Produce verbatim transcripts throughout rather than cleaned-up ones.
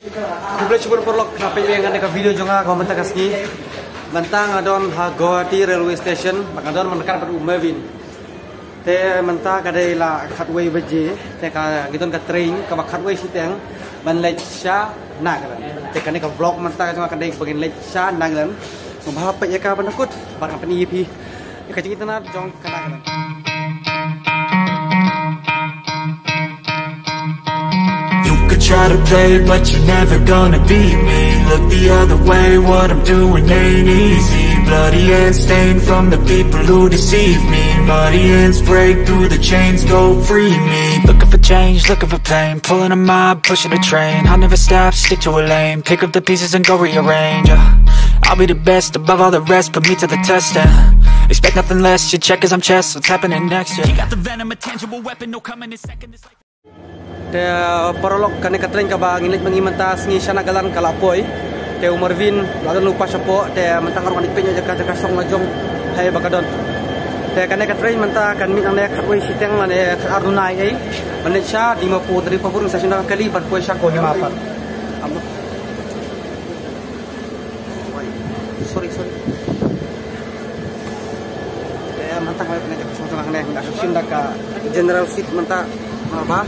Khublei shibun paralok, na peit ïa kane ka video jong nga ka mynta ka sngi. Mynta nga don ha Guwahati Railway Station, bad nga don ryngkat bad u Mervin. Te mynta ka dei la khatwei baje, te ka ngi don ka train kaba khatwei shiteng ban leit sha Nagaland. Te kane ka vlog mynta ka jong nga ka dei ba ngin leit sha Nagaland. Sngewbha peit ïa ka ban da kut, bad ngan pyni ïa phi ïa ka jingitynnad jong ka Nagaland. You could try to play, but you're never gonna beat me. Look the other way, what I'm doing ain't easy. Bloody hands stained from the people who deceive me. Muddy hands break through the chains, go free me. Looking for change, looking for pain. Pulling a mob, pushing a train. I never stop, stick to a lane. Pick up the pieces and go rearrange. Yeah. I'll be the best above all the rest, put me to the test. And expect nothing less, you check as I'm chess. What's happening next? Yeah. You got the venom, a tangible weapon, no coming in second. It's like Te, uh, paralok, kane ka train kaba ngin leit ma ngi mynta sngi sha Nagaland ka la poi. Te u Mervin la don lypa shapoh, te mynta nga ruh ngan leit peit ïa ka jaka, jaka shong la jong, haei ba ka don. Te kane ka train mynta kan mih nangne khatwei shiteng lane khatar duna ei. Ban leit sha Dimapur, dari Dimapur ngin sa shim da ka kali ban poi sha Kohima pat. Am- Sorry, sorry. Eh, mynta nga ïa pynlong ka shong jong nga hangne, nga shim da ka general seat mynta, namar ba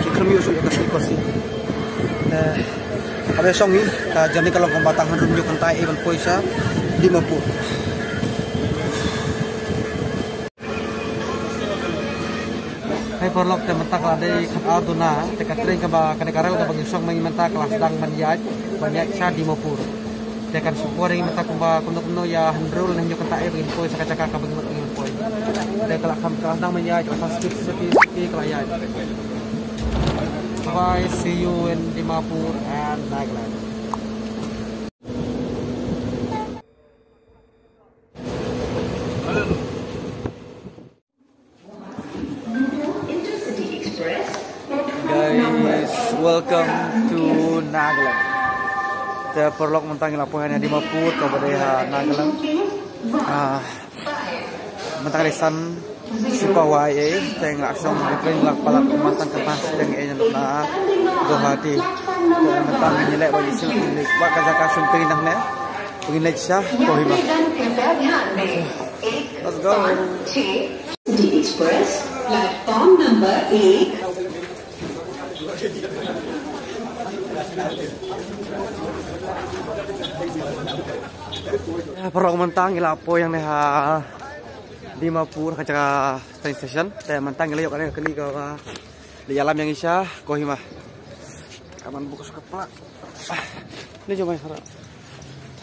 ki khlem ïoh shuh ïa ka sleeper seat. Eh, haba shong hi, ka journey ka long kumba tang hynriew hynñiew kynta ei ban poi sha Dimapur. Hei paralok, te mynta ka la dei khatar duna, te ka train kaba, kane ka rel kaba ngi shong ma ngi mynta ka la sdang ban ïaid, ban ïaid sha Dimapur. Te kan shu poi ïa ngi mynta kumba kumno kumno ïa hynriew lane hynñiew kynta ei ba ngin poi sha ka jaka kaba ngi mut ba ngin poi. Te ka la kham, ka la sdang ban ïaid, ka la kham slowly slowly slowly ka la ïaid. Bye, see you in Dimapur and Nagaland. Guys, welcome to Nagaland. Te paralok, mynta ngi la poi ha Dimapur kaba dei ha Nagaland. Ah, mynta ka dei san shiphew wei ei, te ngi la shong ha ka train, la palat mynta ka bus, te ngi ïa na Guwahati. Te mynta ngi leh ba ngi shim, ngi leh ba ka jaka shim train nangne. Ngin leit sha Kohima. Let's go. City Express, platform number eight. Ïa, paralok, mynta ngi la poi hangne ha Dimapur, ha ka jaka train station. Te mynta ngi la ïoh kane ka kali kaba la ïalam ïa ngi sha Kohima. Kaban buk suka plak. Ni jom ai khara.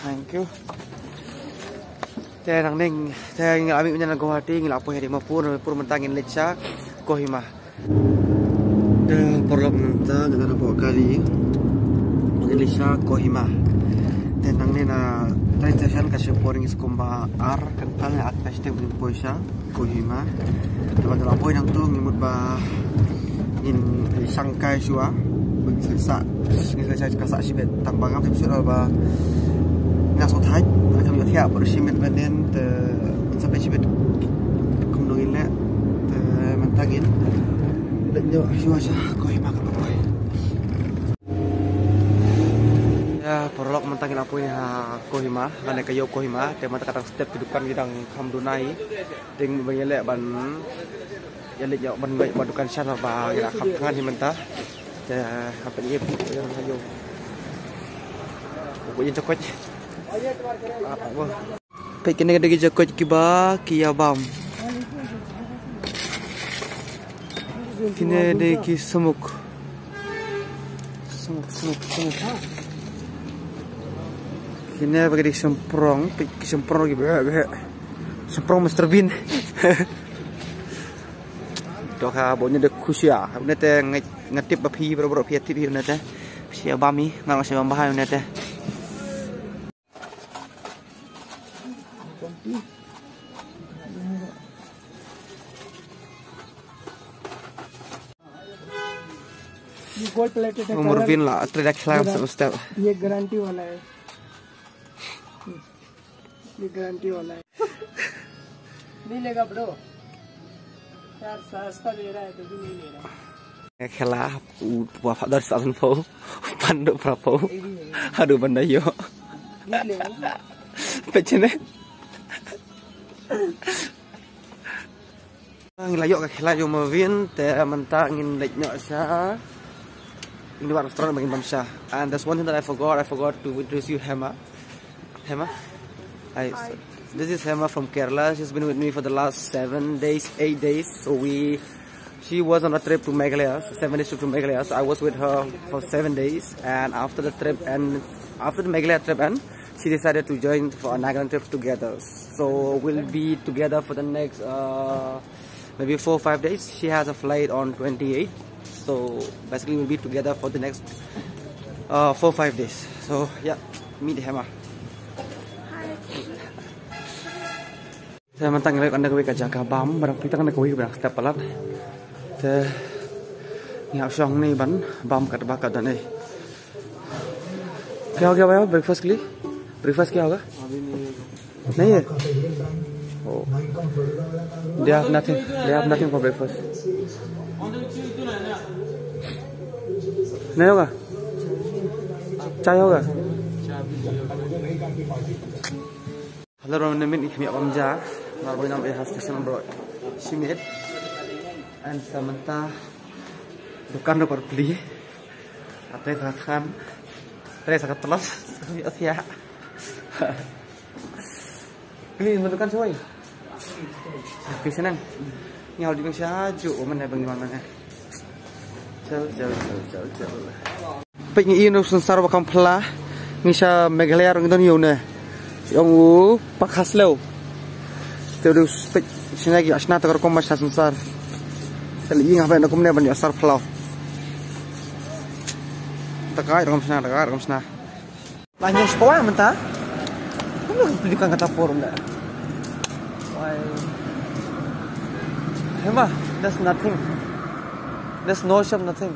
Thank you. Te nangne, te ngi la mih mynta na Guwahati, ngi la poi ha Dimapur, Dimapur mynta ngin leit sha Kohima. Te paralok, mynta ngi la buh kali ba ngin leit sha Kohima. Te nangne na train station ka shipor ngi skumba ar kynta ne ar kynta shiteng ba ngin poi sha Kohima. Te ba ngi la poi nangtu ngi mut ba ngin shang kai shuwa. Ba ngin sa, ngin sa ka sah shibit, tang ba ngam tip shuh ba ngin sa thait, ngam ïoh thiah ba shi minit ba nen, te ngin sa peit shibit kumno ngin leh. Te mynta ngin leit noh shuwa sha Kohima kaba poi. Ïa, paralok, mynta ngi la poi ha Kohima, ha kane ka ïew Kohima, te mynta ka dang step ki dukan ki dang kham duna hi. Te ngin ba ïaleh ban ïaleh ïa ban ba dukan sha ba ngi la kham thngan hi mynta. Te hapdeng ïa phi ïa ka ïew. Ko ïa jakoit. Ah, apa? Peit kine ki dei ki jakoit kiba ki ïa bam. Kine dei ki smok. Smok, smok, smok. Kine ba ki dei ki shymprong, peit ki shymprong ki beh beh. Shymprong Mister Bean. To ka ba une dei khusia. Une te nga, nga tip ba phi baroh baroh phi tip hi une te. Phi ïa bam hi, nga nga shu bam bha une te. ये गोल्ड प्लेटेड है, वो मोर कलर। विन ला, ट्रेड खेला ये सब गार-, स्टाइल। ये गारंटी वाला है। ये गारंटी वाला है। नहीं लेगा ब्रो। यार, सस्ता दे रहा है, तो भी नहीं ले रहा। Khela u wa phadar sa san pho. Pando pra pho. Hadu banda yo. Pechene. Ngi la ïoh ka khela jong Marvin te mynta ngin leit noh sha. Ini war restaurant bangin bam sha. And there's one thing that I forgot. I forgot to introduce you, Hema. Hema. Hi. Hi. This is Hema from Kerala. She's been with me for the last seven days, eight days. So we, she was on a trip to Meghalaya, so seven days trip to Meghalaya. So I was with her for seven days, and after the trip and after the Meghalaya trip, and she decided to join for a Nagaland trip together. So we'll be together for the next uh, maybe four five days. She has a flight on twenty-eight, so basically we'll be together for the next uh, four five days. So yeah, meet Hema. Te mynta ngi la ïoh kane kawei ka jaka bam, ba dang pli tang kane kawei ba dang step palat. Te ngi hap shong ne ban bam katba ka don ne. Kya ho gaya bhaiya, breakfast ke liye? Breakfast kya hoga? Nahi hai? Oh. They have nothing. They have nothing for breakfast. Nahi hoga? Chai hoga? Hello, ram ne min ikhmi abam ja. Mar boy nam eh station bro. Shimit. And Samantha. Dukan do par pli. Ate sa khan. Ate sa katlas. Asia. Pli ma dukan soi. Oke senang. Ni hal di sha ju mana bang mana. Jal jal jal jal jal. Peit ngi ïa u synsar ba kham phylla. Ngi sha Meghalaya ruh ngi don ïa une. Ïa u pa Khaslew. Te u peit shisha ki ïa shna ta ka rukom ba sha synsar. Te lei ïa nga peit na kumne ban ïa sar phyllaw. Ta ka rukom shna, ta ka rukom shna. Lah nyos ko mynta. Kumno ka tunjukkan kata forum dah. Why? Hema, there's nothing. There's no shop, nothing.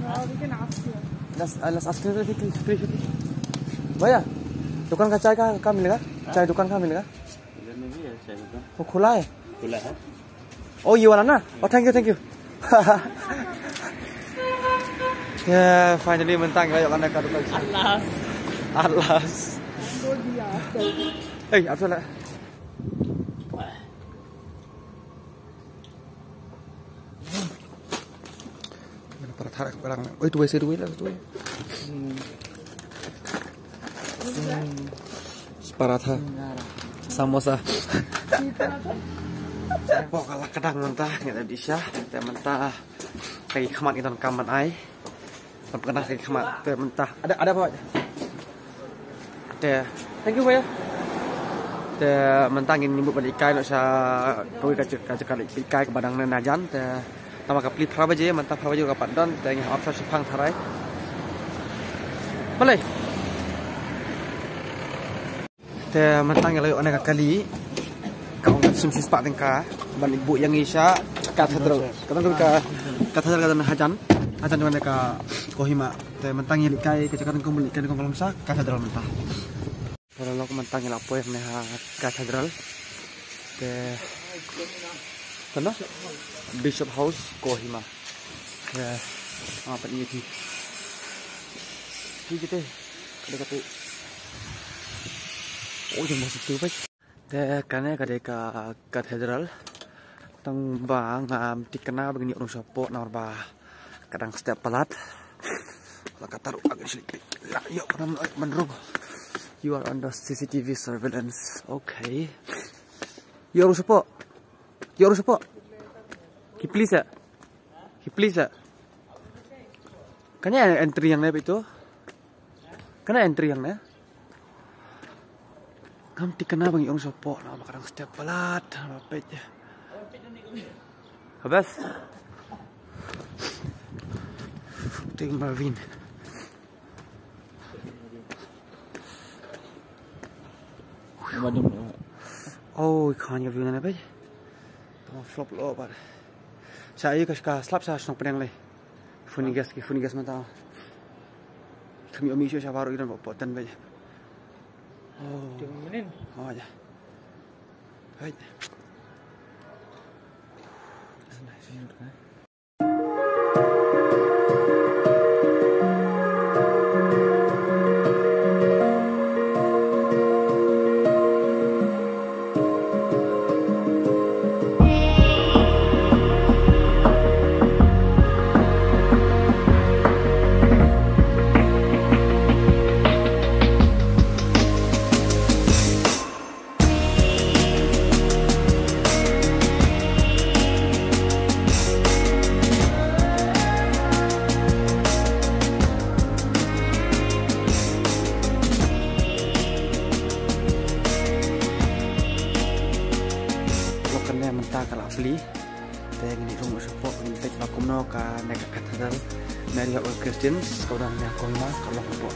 Well, we can ask you. Let's, uh, let's ask you quickly, quickly, quickly. भैया, दुकान का चाय का, का मिलेगा? चाय दुकान का मिलेगा? इधर में भी है चाय दुकान। वो खुला है? खुला है। Oh, ये वाला ना? Oh, thank you, thank you. Yeah, finally mynta ngi la ïoh kane ka dukan. At last. At last. Hey, apa salah? Mana para thara barang. Oi, tu wei, tu wei lah, tu wei. Hmm. Hmm. Paratha. Samosa. Pok ka la ka dang mynta ngi la dih sha. Te mynta ka khmat ngi donkam ban ai. Donkam ka khmat te mynta. Ada, ada apa? Te, thank you, bhaiya. Te mynta ngin ïa mut ban leit kai noh sha kawei ka jaka, ka jaka leit kai kaba dang na jan. Te namar ka plie phra baje, mynta phra baje ka pat don, te ngi hap shong shipang tharai. Balei? Te mynta ngi la ïoh kane ka kali. Ka ong ka shim shispah tyngka ban buh ïa ngi sha cathedral. Ka dang ka cathedral ka dang hajan. Hajan jong kane ka Kohima. Te mynta ngi leit kai ka jaka nyngkong, leit kai nyngkong ka long sha cathedral mynta. Paralok, mynta ngi la poi hangne ha cathedral. Te kano? Bishop House, Kohima. Te nga pat ngi ti. Ti kite. Kade katu. Oh, jong masuk tu, pai. Te kane ka dei ka cathedral. Tang ba ngam thikna ba ngin ïoh rung shapoh namar ba ka dang step palat. La ka taruh ka slik. La ïoh ka nam man rung. You are under C C T V surveillance. Okay. Ïoh rung shapoh. Ïoh rung shapoh. Ki police eh. Ki police eh. Kane entry hangne ba itu. Kane entry hangne. Ngam thikna ba ngin ïoh rung shapoh namar ba ka dang step palat. Ba peit. Habis. Ting Marvin. Oh, khan ka view na peit. Tang flop lo ba. Sha ïa ka, ka slap sha shnong pdeng lei. Funny guys, ki funny guys mynta. Kham ïoh mi shu sha baroh i don ba potan ba. Oh. Jong mynnin. Oh, ya. Hai. That's a nice view, eh? Ïa, all Christians, kaba don ha Kohima ka long hapoh.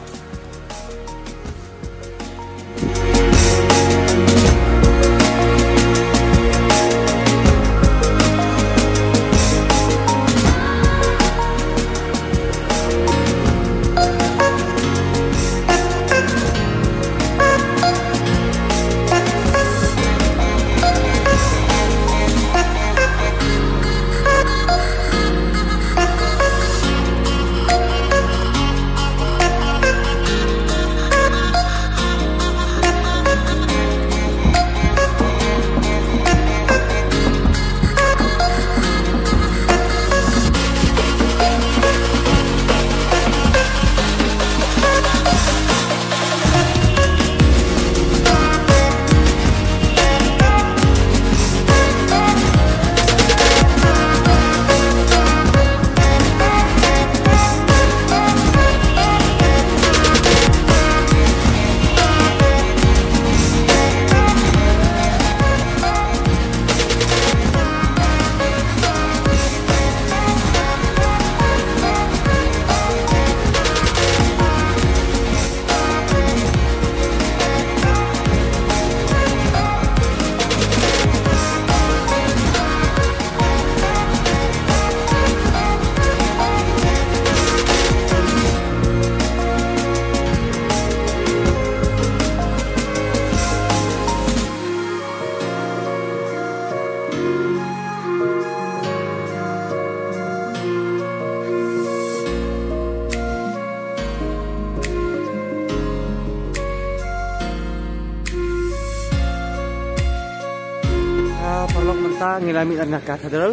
Ah, paralok, mynta ngi la mih na Cathedral.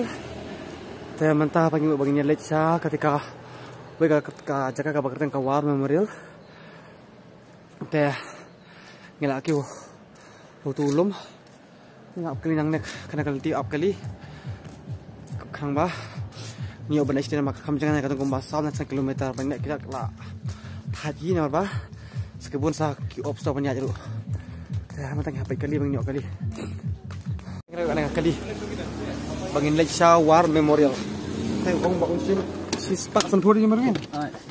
Te mynta pat ngi mut ba ngin ïa leit sha kata ka, wei ka, ka jaka kaba kyrteng ka War Memorial. Te ngi la kiew ha utu u lum. Ngi ap kali nangne, kane ka lynti ap kali. Khang ba ngi ïoh ban extend ma ka kham jngai ka tang kumba saw san kilometer ban ïa ki la thait hi namar ba sa ki bun sa ki op stop ban ïaid ruh. Te mynta ngi hap peit kali ban ïoh kali. Ngi la kane ka kali ba ngin leit sha War Memorial. Te ong ba un shim shispah sanphew ri Marvin.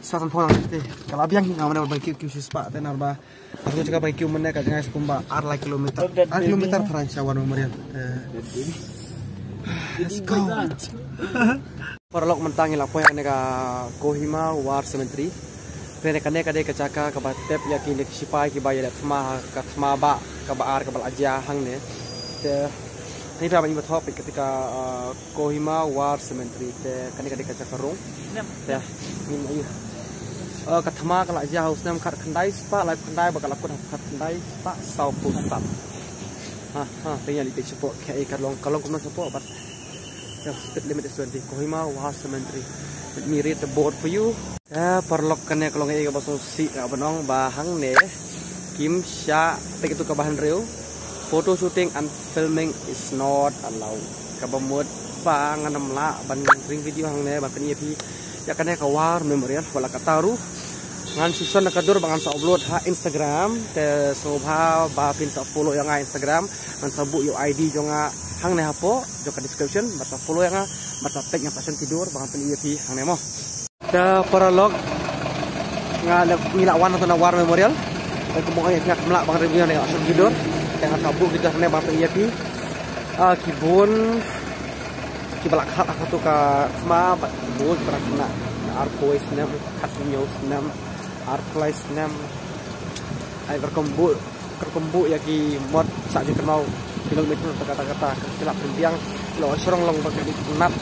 Shispah sanphew nang te. Ka la biang hi nga mane ban kiew kiew shispah te namar ba Aku cakap bagi kiu mana kat jngai sa kumba ar lai kilometer. Ar kilometer tharai sha War Memorial. Eh, let's go. Paralok, mynta ngi la poi ha kane ka Kohima War Cemetery. Te kane ka dei ka jaka kaba tep ïa kine ki shipai kiba ïaleh thma ha ka thma ba kaba ar kaba la jia hangne. Te ngi ba ngi ba thok peit kata ka, ah, Kohima War Cemetery, te kane ka dei ka jaka rung. Te ngin ïa, eh, ka thma ka la jia ha u snem khatkhyndai spah laiphew khyndai bad ka la kut ha khatkhyndai spah sawphew san. Ha ha, te ïa leit shapoh, ka long, ka long kumno shapoh, bad the speed limit is twenty. Kohima War Cemetery. Let me read the board for you. Eh, paralok, kane ka long ïa kaba sngewsih nga ban ong ba hangne kim shah peit ïa katu kaba hynriew. Photo shooting and filming is not allowed. Kaba mut ba ngan ym lah ban ring video hangne ban pyni ïa phi ïa kane ka War Memorial. Wat la katta ruh ngan shu shon da ka dur ba ngan sa upload ha Instagram. Te sngewbha ba phin sa follow ïa nga ha Instagram. Ngan sa buh ïa u I D jong nga hangne hapoh jong ka description. Bad sa follow ïa nga, bad sa peit, ngan sa shon ki dur ba ngan pyni ïa phi hangne mo. Te paralok, nga la, ngi la wan na War Memorial. Te kumba ong ïa phi, nga khlem lah ban review ne, nga shon ki dur. Te ngan sa buh ki dur ne ba phi ïa phi. Ah, ki bun kiba la khat ha katu ka thma, bad ki bun kiba la khynnah. Arphew snem, khathynñiew snem, arphew lai snem. Ai, ka rukom buh Ka rukom buh ïa ki mot sah jingkynmaw ki long mut kata kata, ki la pynbiang, ki la shrong long ba ki dei ki nat.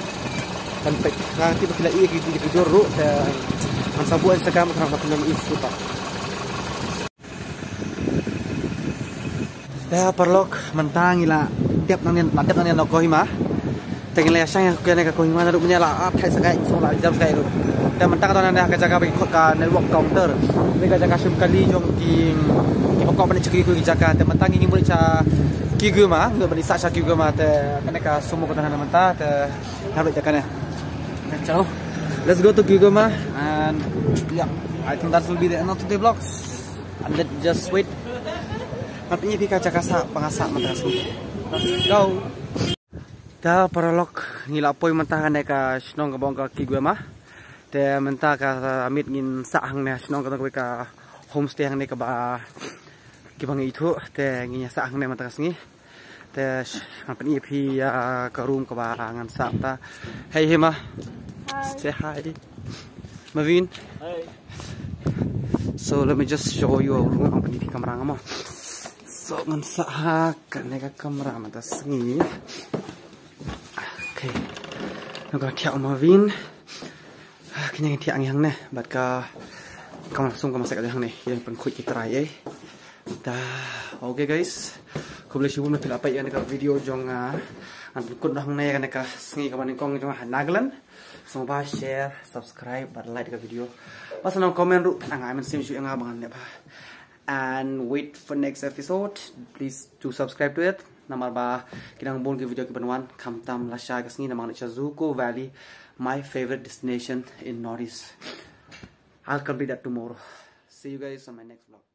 Kan peit, nga tip ba ki la ïa ki, ki dur ruh, te ngan sa buh Instagram, ka ba ki long ïa ki. Te paralok, mynta ngi la dep nangne, la dep nangne na Kohima. Te ngi la ïa shang ïa kane ka Kohima naduh mynne la, ah, thait sa kai, shu la jam sa kai ruh. Te mynta nga don hangne ha ka jaka ba ki khot ka network counter. Kane ka jaka shim kali jong ki, kiba kwah ban leit sha kiwei kiwei ki jaka. Te mynta ngi mut sha Kigoma, ngi mut ban sah sha Kigoma. Te kane ka sumo ka don hangne mynta, te ngi hap leit jaka ne. Let's go. Let's go to Kigoma and yeah, I think that will be the end of today vlog. And let's just wait. Ngan pyni ïa phi ka jaka sah ba nga sah mynta ka sngi. Let's go. Te paralok, ngi la poi mynta ha kane ka shnong kaba ong ka Kigoma. Te mynta ka mut ngin sah hangne shnong ka dang ka homestay hangne kaba kiba ngi ithuh te ngin ïa sah hangne mynta ka sngi. Te ngan pyni ïa phi ïa ka room kaba ngan sah mynta. Hey Hima. Hi. Say hi. Mavin. Hi. So let me just show you our room. Ngan pyni ïa phi kamra nga mo. So ngan sah ha kane ka kamra mynta ka sngi. Okay. Ngan ka thiah Mavin. Ah, kine ki thiah ngi hangne bad ka kamra sum ka masek ka hangne, ïa pynkhuid ki trai eh. Da, okay guys. Khublei shibun na phi la peit ïa ka video jong nga. Ngan pynkut noh hangne ïa ka sngi kaba nyngkong jong nga ha Nagaland. Sngewbha share, subscribe bad like ka video. Bad sa nang comment ruh, nang ai mynsiem shuh ïa nga ba ngan leh bha. And wait for next episode. Please do subscribe to it. Namar ba ki dang bun ki video kiban wan khamtam lashai ka sngi namar nga sha Juko Valley, my favorite destination in Northeast. I'll complete that tomorrow. See you guys on my next vlog.